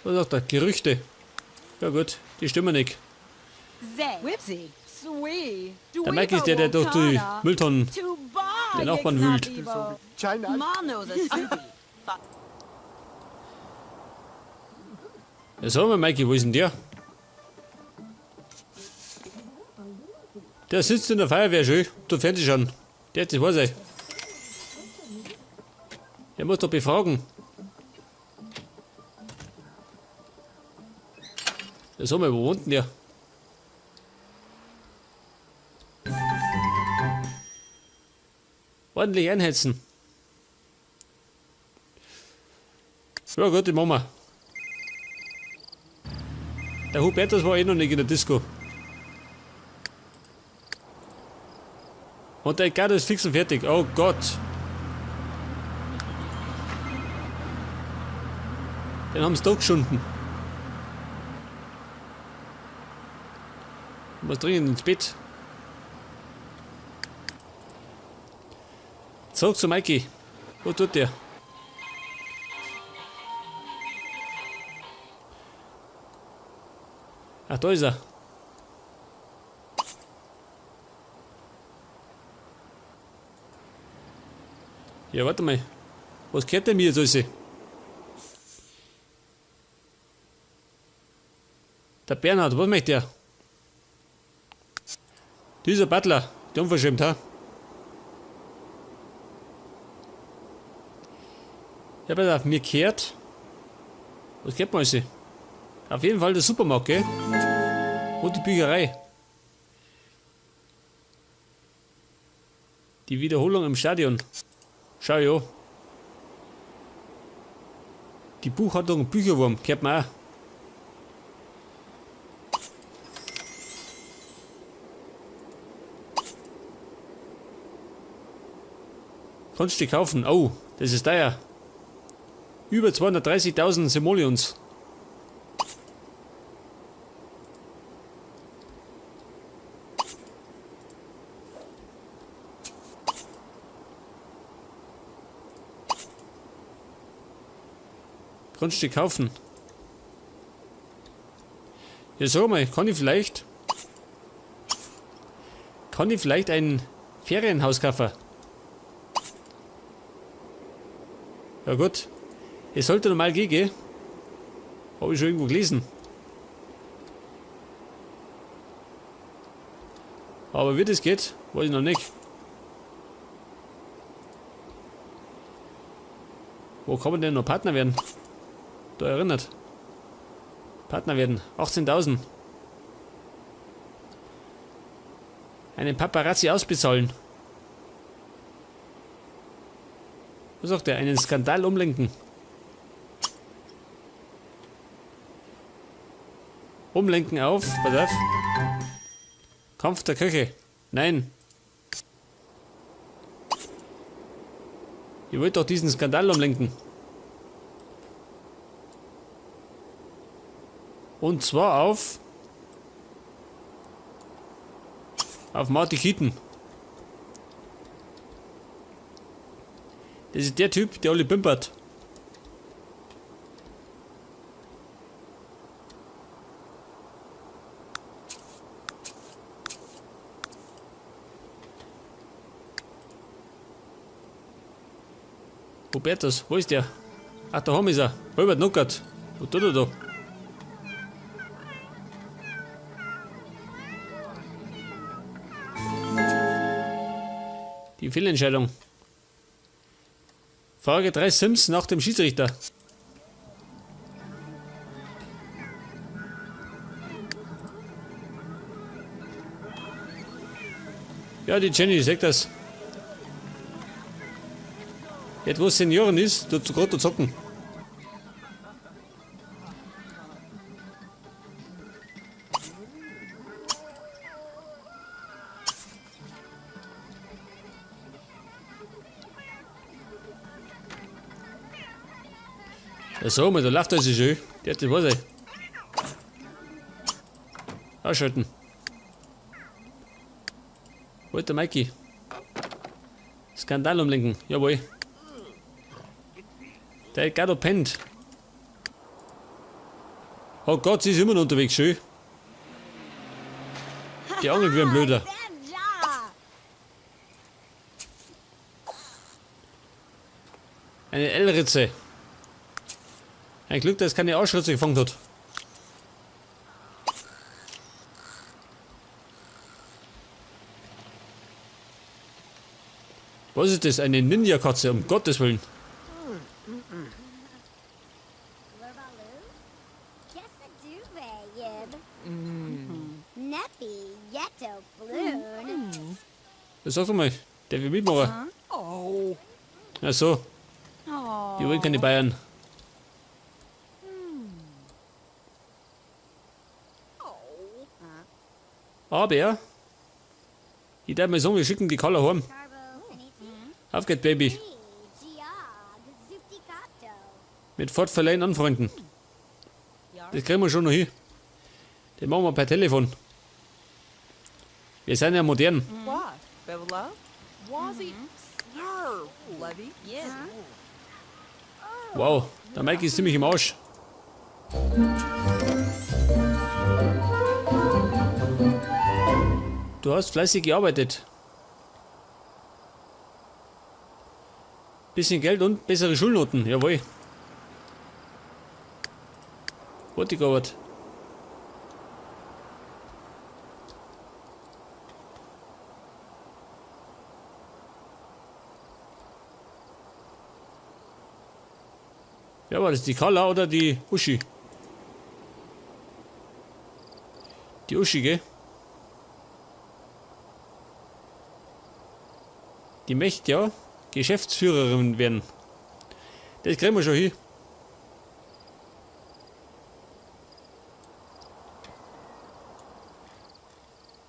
Was sagt er? Gerüchte. Ja gut, die stimmen nicht. Der Mike ist der, der durch die Mülltonnen der Nachbarn wühlt. Ja, sag mal, Mikey, wo ist denn der? Der sitzt in der Feuerwehr schön, tut Fernsehen schauen. Der hat das weiß ich. Der muss doch befragen. Ja, sag mal, wo wohnt denn der? Ordentlich einheizen. Ja gut, das machen wir. Der Hubertus war eh noch nicht in der Disco. Und der Edgardo ist fix und fertig. Oh Gott. Den haben sie doch geschunden. Ich muss dringend ins Bett. Zurück zu Mikey. Wo tut der? Ach, da ist er. Ja, warte mal. Was gehört denn mir jetzt alles? Der Bernhard, was möchte der? Dieser Butler, der unverschämt, ha? Ja, pass auf, mir kehrt. Was gehört mir alles? Auf jeden Fall der Supermarkt, gell? Und die Bücherei. Die Wiederholung im Stadion. Schau ja. Die Buchhandlung Bücherwurm, gehört mir auch. Kannst du die kaufen? Oh, das ist teuer. Über 230.000 Simoleons. Kannst du die kaufen? Ja, sag mal, kann ich vielleicht... Kann ich vielleicht ein Ferienhaus kaufen? Ja gut. Es sollte normal gehen, gell? Hab ich schon irgendwo gelesen. Aber wie das geht, weiß ich noch nicht. Wo kann man denn noch Partner werden? Da erinnert. Partner werden. 18.000. Einen Paparazzi ausbezahlen. Was sagt der? Einen Skandal umlenken. Umlenken auf. Pass auf. Kampf der Köche. Nein. Ihr wollt doch diesen Skandal umlenken. Und zwar auf Marty Keaton. Das ist der Typ, der alle pimpert. Hubertus, wo ist der? Ach, da haben ist er. Robert Nuckert. Wo tut er da? Die Fehlentscheidung. Frage 3 Sims nach dem Schiedsrichter. Ja, die Jenny sagt das. Jetzt wo Senioren ist, tut sie gerade zocken. Ja, so, da läuft alles schön. Der hat das weiß ich. Ausschalten. Wo ist der Mikey? Skandal umlenken, jawohl. Der Edgardo pennt. Oh Gott, sie ist immer noch unterwegs, schön. Die angelt wie ein Blöder. Eine L-Ritze. Ein Glück, dass keine Arschritze gefangen hat. Was ist das? Eine Ninja-Katze, um Gottes Willen. Sag doch mal, der will mitmachen. Oh. Ach so. Die wollen keine Bayern. Aber ich darf mal sagen, wir schicken die Carla heim. Auf geht's, Baby. Mit Fortverleihen anfreunden. Das kriegen wir schon noch hin. Den machen wir per Telefon. Wir sind ja modern. Wow, der Mike ist ziemlich im Arsch. Du hast fleißig gearbeitet. Bisschen Geld und bessere Schulnoten, jawohl. Wollte ich aber. Ja, war das die Carla oder die Uschi? Die Uschi, gell? Die möchte ja Geschäftsführerin werden. Das kriegen wir schon hin.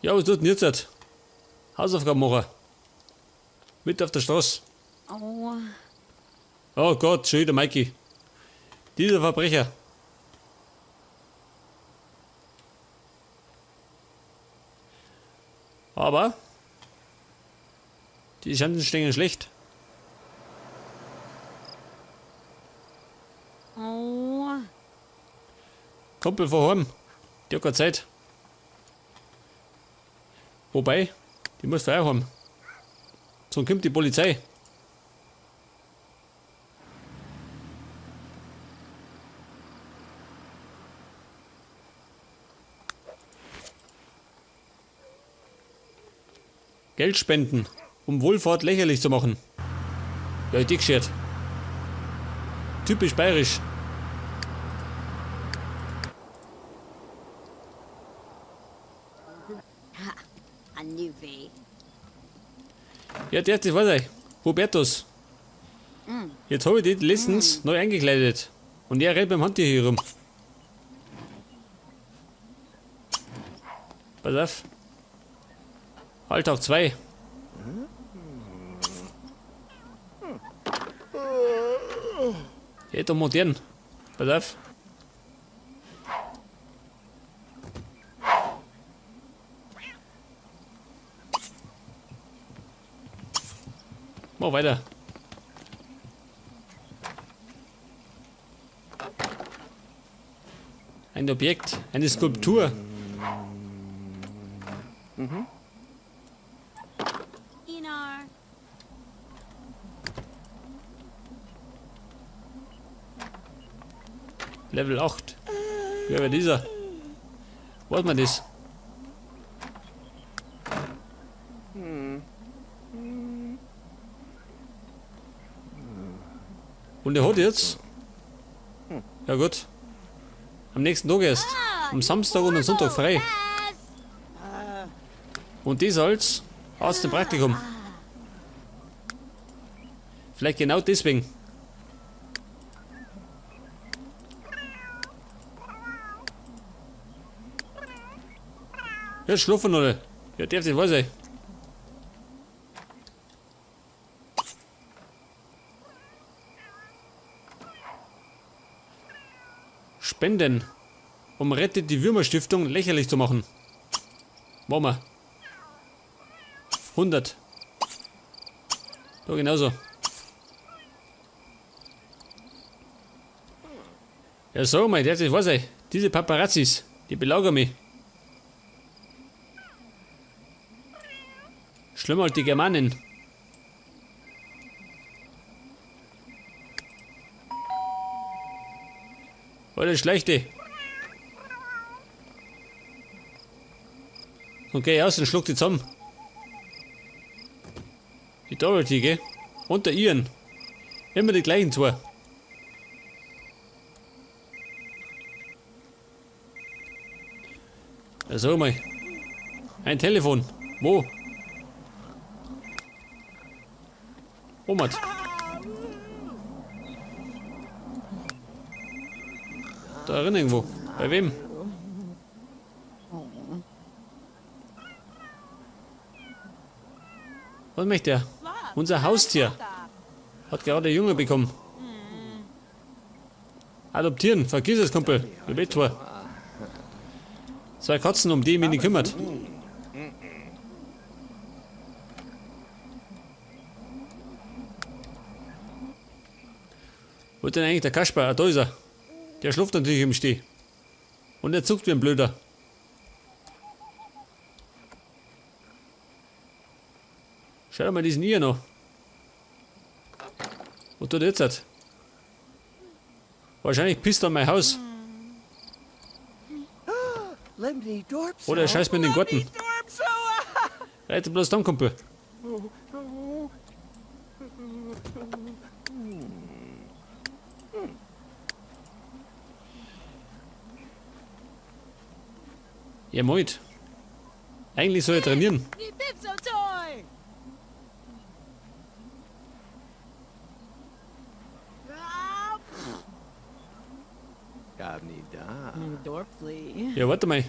Ja, was tut denn jetzt? Hausaufgaben machen. Mit auf der Straße. Oh. Oh Gott, schon wieder Mikey. Dieser Verbrecher. Aber die Chancen stehen schlecht. Oh. Kumpel vor heim. Die hat keine Zeit. Wobei, die muss frei haben. Sonst kommt die Polizei. Geld spenden, um Wohlfahrt lächerlich zu machen. Ja, dick geschert. Typisch bayerisch. A newbie. Ja, der, das weiß ich. Hubertus. Jetzt habe ich die letztens neu eingekleidet. Und er rennt beim Handtier hier rum. Pass auf. Alltag 2. Geht doch modern. Pass auf. Mach weiter. Ein Objekt, eine Skulptur. Inar. Level 8. Wer war dieser? Weiß man das? Und er hat jetzt? Ja gut. Am nächsten Tag erst. Am Samstag und am Sonntag frei. Und das als Arzt im Praktikum. Vielleicht genau deswegen. Ja, schlafen alle. Ja, darf das wahr sein. Spenden, um Rettet die Würmer-Stiftung lächerlich zu machen. Machen wir. 100. Da genauso. Ja, sag mal, der das wahr sein. Diese Paparazzis, die belagern mich. Schlimmer als die Germanen. Alter, Schlechte. Und geh aus und schluck die zusammen. Die Dorothy, gell? Und der Ian. Immer die gleichen zwei. Ja, sag mal. Ein Telefon. Wo? Omar. Da drin irgendwo. Bei wem? Was möchte er? Unser Haustier hat gerade Junge bekommen. Adoptieren, vergiss es, Kumpel. Du bist zwar. Zwei Katzen, um die ich mich nicht kümmert. Wo ist denn eigentlich der Kasper? Ah, da ist er. Der schläft natürlich im Steh. Und er zuckt wie ein Blöder. Schau dir mal diesen hier noch. Was tut er jetzt? Wahrscheinlich pisst er an mein Haus. Oder er scheißt mir in den Garten. Reite bloß dann, Kumpel. Ja, moin. Eigentlich soll er trainieren. Ja, warte mal.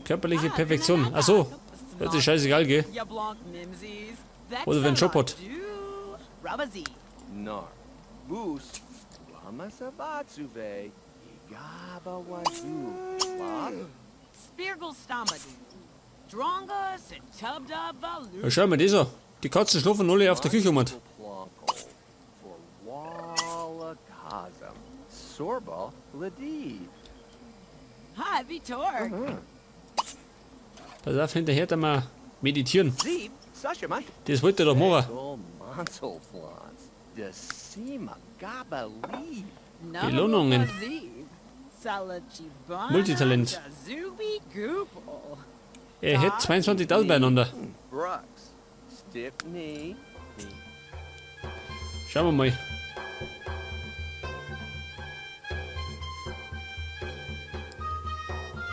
Körperliche Perfektion. Ach so. Das ist scheißegal, gell? Oder wenn Job hat. Ja, schau mal das an. Die Katzen schlafen alle auf der Küche um. Pass auf, hinterher da mal meditieren. Das wollte er doch machen. Belohnungen. Multitalent. Er hätte 22.000 beieinander. Schauen wir mal.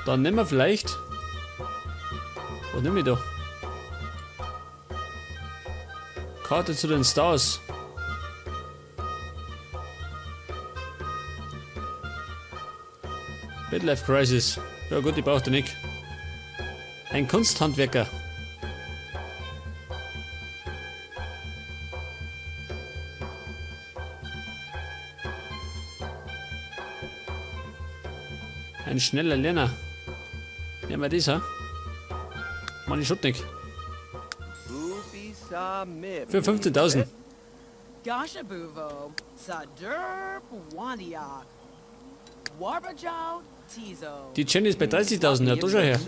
Dann nehmen wir vielleicht... Was nehme ich da? Karte zu den Stars. Midlife Crisis. Ja gut, die braucht er nicht. Ein Kunsthandwerker. Ein schneller Lerner. Nehmen wir das, ha? Mann, ich nicht. Für 15.000. Die Jenny ist bei 30.000, ja, da schau her.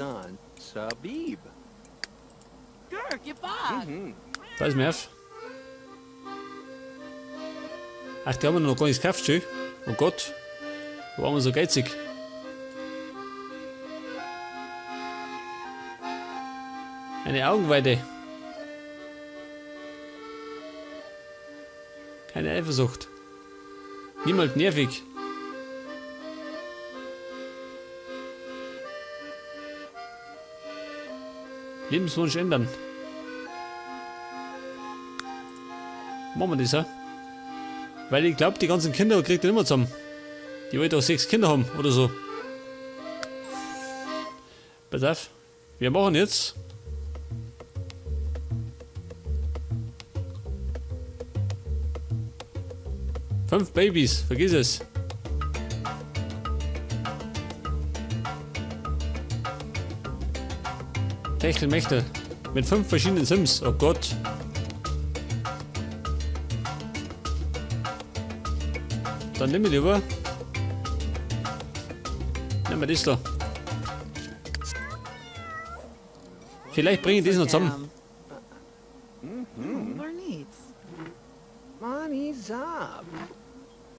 Pass mir auf. Ach, die haben wir noch gar nichts gekauft, schön. Oh Gott. Wo waren wir so geizig? Eine Augenweide. Keine Eifersucht. Niemand nervig. Lebenswunsch ändern. Machen wir das, ja? Weil ich glaub, die ganzen Kinder kriegt er nicht mehr zusammen. Die wollen doch 6 Kinder haben oder so. Pass auf. Wir machen jetzt. 5 Babys, vergiss es. Techtelmechtel. Mit 5 verschiedenen Sims. Oh Gott. Dann nimm ich lieber. Nehmen wir das da. Vielleicht bringe ich das noch zusammen. Barnitz. Money's up.